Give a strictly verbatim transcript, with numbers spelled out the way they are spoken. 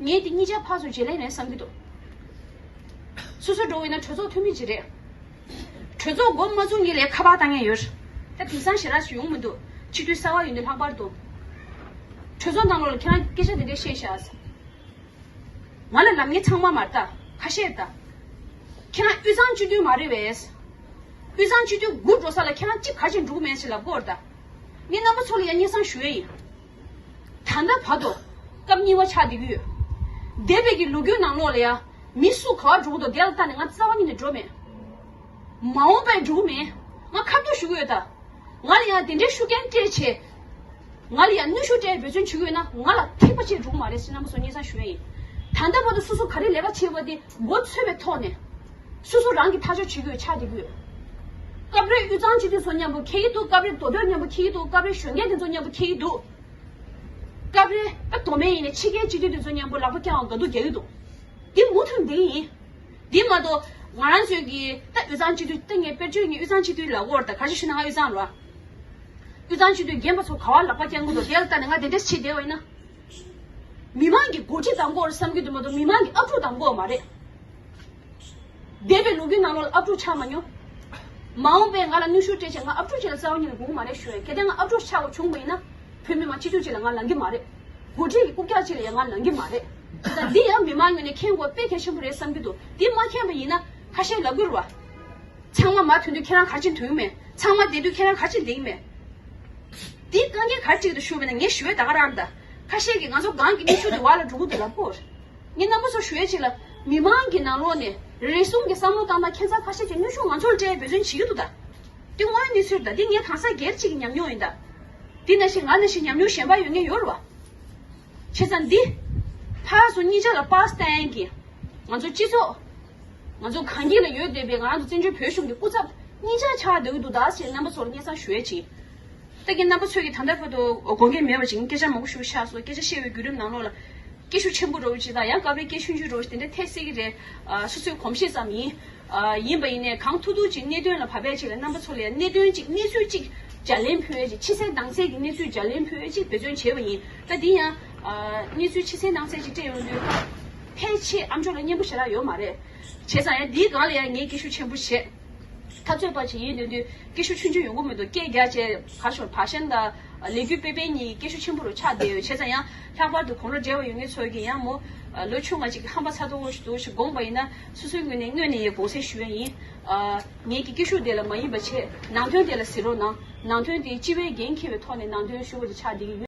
ངས་དེ་གཉིས་ཆ་ཕར་ཚུར་བརྗེ་ལེན་རེད་བསམ་གྱི་འདུག་སོ་སོ་འགྲོ་བས་ན་གྲོས་ཚོགས་འཐུས་མི་ཅིག་རེད། གྲོས་ཚོགས་འགོ་མ་བཙུགས་ཉིན་ལས་ཁ་པར་བཏང་མཁན་ཡོད། ད་དེང་སང་ཞེ་དྲག་ཞིག་ཡོང་མི་འདུག་སྤྱི་འཐུས་གསར་པ་ཡོང་དུས་ལྷག་པར་དུ། གྲོས་ཚོགས་ནང་ལོགས་ལ་ཁྱེད་རང་སྐད་ཆ་དེ་འདྲས་བཤད་ཤག་ང་ལ་ལབ་མཁན་ཚང་མ་མ་རེད་ད། ཁ་ཤས་ད། ཁྱེད་རང་དབུས་གཙང་སྤྱི་འཐུས་མ་རེད་པས། དབུས་གཙང་སྤྱི་འཐུས་དགུ་འགྲོ་ས་ལ་ཁྱེད་རང་གཅིག་ག་ཅིག་འགྲོ་གི་མེད་ཟེར་ལབ་ཀྱི་ཡོད་རེད་ད། ངས་རྣམ་པ་ཚོ་ལ་ཡང་སྙན་སེང་ཞུ་ཡས་ཡིན། ད་ལྟ་བར་དུ་སྐབས་གཉིས་པ་ཆགས་བསྡད་ཀྱི་ཡོད། འདས་པའི་གི་ལོ་རྒྱུས་ནང་ལོགས་ལ་ཡ། མི་སུ་ག་བར་འགྲོ་གི་འདུག་དེ་ལ་ལྟ་ནས་ང་རྩ་བ་ཉིད་ནས་འགྲོ་མེད། མ་འོངས་པའི་འགྲོ་གི་མེད། ང་ཁ་ཐུག་ཞུ་གི་ཡོད་ད། ང་ལ་ཡང་དེ་འདྲའི་ཤུགས་རྐྱེན་སྤྲད་བྱས། ང་ལ་ཡང་གནོན་ཤུགས་སྤྲད་འབད་བརྩོན་བྱེད་ཀྱི་ཡོད་ན་ང་ལ་ཐེག་པ་ཆེ་འགྲོ་གི་མ་རེད་ཟེར་རྣམ་པ་ཚོ་སྙན་སེང་ཞུ་ཡ་ཡིན། ད་ལྟ་བར་དུ་སོ་སོ་ག་རེ་ལས་ཀ་བྱས་པ་དེ་མགོ་ཚོས་པའི་ཐོག་ནས། སོ་སོ་རང་གི་ཐག་གཅོད་བྱེད་དགོས་ཆགས་བསྡད་ཀྱི་ཡོད། སྐབས་རེ་དབུས་གཙང་སྤྱི་འཐུས་ཚོ་མཉམ་པོ་འཁེལ་གྱི་འདུག་སྐབས་རེ་མདོ་སྟོད་མཉམ་པོ་འཁེལ་གྱི་འདུག་སྐབས་རེ་གཞོན་སྐྱེས་དེ་ཚོ་མཉམ་པོ་འཁེལ་གྱི་འདུག་སྐབས་རེ་ཨ་མདོ་སྨད་ཡིན་ནའི་ཕྱི་རྒྱལ་སྤྱི་འཐུས་དེ་ཚོ་མཉམ་པོ་ལག་པ་བརྐྱང་བ་དགའ་སྡུག་རྒྱག་གི་འདུག་འདི་མུ་མཐུད་འདི་ཡིན། འདི་མ་གཏོགས་ང་རང་ཚོའི་གི་ད་དབུས་གཙང་སྤྱི་འཐུས་ད་ངས་དཔེར་བརྗོད་ངས་དབུས་གཙང་སྤྱི་འཐུས་ལབ་ཀྱི་ཡོད་རེད་ད། ག་རེ་ཞུ་ན་ང་དབུས་གཙང་རེད་བ། དབུས་གཙང་སྤྱི་འཐུས་རྒན་པ་ཚོ་ག་བ་ལག་པ་བརྐྱང་གི་འདུག་དེ་ལ་ལྟ་ནས་ང་དེ་འདྲས་བྱེད་བསྡད་པ་ཡིན་ན། མི་མང་གི་འགོ་ཁྲིད་བདམས་དགོས་རེད་བསམ་གྱི་འདུག་མ་གཏོགས་མི་མང་གི་ཨབ་ཕྲུག་བདམས་དགོས་མ་རེད། འདས་པའི་ལོ་རྒྱུས་ནང་ལོགས་ལ་ཨབ་ཕྲུག་ཆགས་མ་མྱོང་། མ་འོངས་པའི་ང་ལ་གནོན་ཤུགས་སྤྲད་བྱས་ང་ཨབ་ཕྲུག་ཅིག་ལ་རྩ་བ་ཉིད་ནས་དགོས་ཀྱི་མ་རེད་ཞུ་ཡ། གལ་ཏེ་ང་ཨབ་ཕྲུག་ཆགས་པ་བྱུང་བ་ཡིན་ན། བོད་མི་མང་སྤྱི་འཐུས་ཅིག་ལ་ང་ལང་གི་མ་རེད། འགོ་ཁྲིད་ཀྱི་རྐུབ་བཀྱག་ཅིག་ལ་ཡང་ང་ལང་གི་མ་རེད། ད་འདི་ཡང་མི་མང་ངོས་ནས་མཁྱེན་དགོས་དཔེ་གལ་ཆེན་པོ་རེད་བསམ་གྱི་འདུག་འདི་མ་མཁྱེན་པ་ཡིན་ན་ཁ་ཤས་ལབ་ཀྱི་རེད་བ། ཚང་མ་མར་ཐོན་དུས་ཁྱེད་རང་ག་རེ་བྱས་ནས་ཐོན་གྱི་མེད། ཚང་མ་བསྡད་དུས་ཁྱེད་རང་ག་རེ་བྱས་ནས་བསྡད་ཀྱི་མེད། འདི་དཀའ་ངལ་ག་རེ་འཕྲད་ཀྱི་འདུག་ཞུ་བ་ཡིན་ན་ངས་ཞུ་བའི་ད་ག་རང་རེད་ད། ཁ་ཤས་ཀྱིས་ང་ཚོ་སྒང་གི་གནོན་ཤུགས་དེ་བར་ལ་འགྲོ་གི་འདུག་ལབ་ཀྱི་ཡོད་རེད། ངས་རྣམ་པ་ཚོར་ཞུ་ཡ་ཅིག་ལ་མི་མང་གི་ནང་ལོགས་ནས་རེ་ཟུང་གི་བསམ་བློ་བཏང་ན་ཁྱད་མཚར་ཁ་ཤས་ཀྱིས་གནོན་ཤུགས་ང་ཚོར་སྤྲད་ཡ་འབད་བརྩོན་བྱེད་ཀྱི་འདུག་ད། འདི་དངོས་ཡོད་གནས་ཚུལ་རེད་ད། འདི་ངས་གང་ཟག་སྒེར་གཅིག་གི་ཉམས་མྱོང་ཡིན་ད། འདི་ནང་བཞིན་ང་ནང་བཞིན་ཉམས་མྱོང་གཞན་པ་ཡོད་མཁན་ཡོད་རེད་བ། བྱས་ཙང་འདི། ཕར་ཚུར་གཉིས་ཆ་ལ་པར་བཏང་གི་ང་ཚོ་སྤྱི་ཚོགས། ང་ཚོ་གངས་སྐྱིད་ལ་ཡོད་བསྡད་པའི་ང་རང་ཚོ་བཙན་བྱོལ་བོད་གཞུང་གི་སྐུ་ཚབ་གཉིས་ཆ་ཆགས་བསྡད་ཀྱི་འདུག་ད་ཞེས་རྣམ་པ་ཚོར་སྙན་སེང་ཞུ་ཡས་བྱེད། ད་གིན་རྣམ་པ་ཚོས་ཀྱི་ད་ལྟ་བར་དུ་དགོངས་འགལ་མེད་པ་ཅིག་སྐད་ཆ་མང་པོ་ཞིག་བཤད་སོང་། སྐད་ཆ་བཤད་པའི་བརྒྱུད་རིམ་ནང་ལོགས་ལ་སྐད་ཤུགས་ཆེན་པོ་འདྲ་བོ་ཅིག་དང་ཡང་སྐབས་རེ་སྐད་ཆུང་ཆུང་འདྲ་བོ་ཞིག་དེ་འདྲ་ཐེབས་སྲིད་ཀྱི་རེད། ཨ་སོ་སོའི་གོམས་གཤིས་ཙམ་ཡིན། ཨ་ཡིན་པ་ཡིན་ནའི་གང་ཐུབ་ཐུབ་ཅིག་གནད་དོན་ལ་བབས་པའི་ཆེད་ལ་རྣམ་པ་ཚོ་ལ་ཡང་གནད་དོན་ཅིག་གནས་ཚུལ་ཅིག་ལྗགས་ལན་ཕུལ་ཡས་ཅིག་ཕྱི་གསལ་ནང་གསལ་གྱི་གནས་ཚུལ་ལྗགས་ལན་ཕུལ་ཡས་ཅིག་འབད་བརྩོན་བྱས་པ་ཡིན། ད་འདི་ཡང་ཨ་གནས་ཚུལ་ཕྱི་གསལ་ནང་གསལ་ཅིག་སྤྲད་ཡོང་དུས་ཕལ་ཆེར་ཨ་མཆོག་ལ་སྙན་པོ་ཞེ་དྲག་ཡོད་མ་རེད། བྱས་ཙང་ཡང་འདིའི་སྒང་ལ་ཡང་ངས་སྐད་ཤུགས་ཆེན་པོ་བྱས། འཐབ་རྩོད་པ་ཅིག་ཡིན་དུས་དུས་སྐད་ཤུགས་ཆུང་ཆུང་ཡོང་གི་མི་འདུག་སྐད་རྒྱག་བྱས་ག་ཤོར་བག་ཤན་དང་ལས་འགུལ་སྤེལ་མཁན་གཉིས་ཀྱི་སྐད་ཤུགས་ཆེན་པོ་རུ་ཆགས་བསྡད་ཡོད། བྱས་ཙང་ཡང་ལྷག་པར་དུ་གོང་ལོ་བགྲེས་པ་ཡོད་མཁན་ཚོས་ཀྱིས་ཡང་མོ་ལོ་ཆུང་བ་ཅིག་གི་ཧམ་པ་ཚ་ཏོག་ཏོ་ཞིག་འདུག་ཞེས་དགོངས་པ་ཡིན་ན་སོ་སོའི་ངོས་ནས་དངོས་གནས་ཡང་དགོངས་སེལ་ཞུ་ཡ་ཡིན། ངེད་ཀྱི་སྐད་ཤུགས་དེ་ལ་མ་ཡིན་པ་བྱས་ནང་དོན་དེ་ལ་གཟིགས་རོགས་གནང་། ནང་དོན་དེ་སྤྱི་པའི་འགན་འཁྱེར་བའི་ཐོག་ནས་ནང་དོན་ཞུ་བ་དེ་ཆགས་བསྡད་ཀྱི་ཡོད།